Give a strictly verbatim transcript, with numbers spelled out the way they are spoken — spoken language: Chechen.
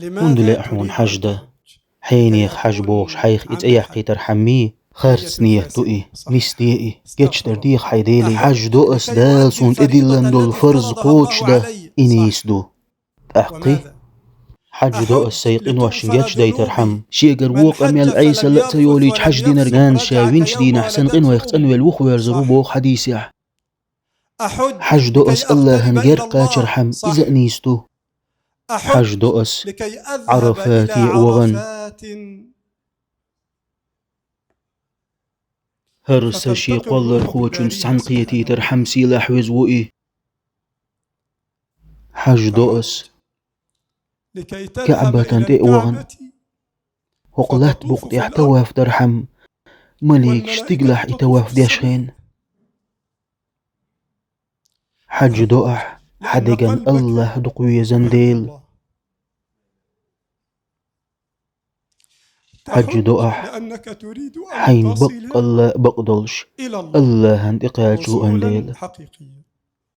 ХӀунда лаьа хьуна хьажда? Хьенех хьажа бохуш хьайх и цӀе яккхийтархьама, харц нийят ду и, нийса де и, гечдар деха хьайн Деле. Хьаждо ас, Дала суна тӀедиллина долу фарз кхочушдан, и нийса ду. ТӀаккха хьаждо ас сайн къиношна гечдайтархьама, шегара вон къамел Ӏесалла а ца йолийча хьаждинарг, нанас ша винчу дийнахь сан къинойх цӀанвелла вухаверзар ву боху хьадисехь. Хьаждо ас Аллахьан герга кхачархьама, иза а нийса ду. Хьаждо ас Ӏарафате а вахана. ХӀара са шен кхоллархочуьнца цхьаьна кхетийтархьама сийлахь веза ву и. Хьаждо ас КаӀбатан тӀе а вахана. ХӀокху латта букъа тӀехь таваф дархьама, маликаш стигалахь и таваф деш хилла. Хьаждо ахь хьан деган Аллахь дукха везан Дела. Хьаждо ахь хьайна баккъалла а бакъдолуш Аллахьан тӀе кхачо ван Дела.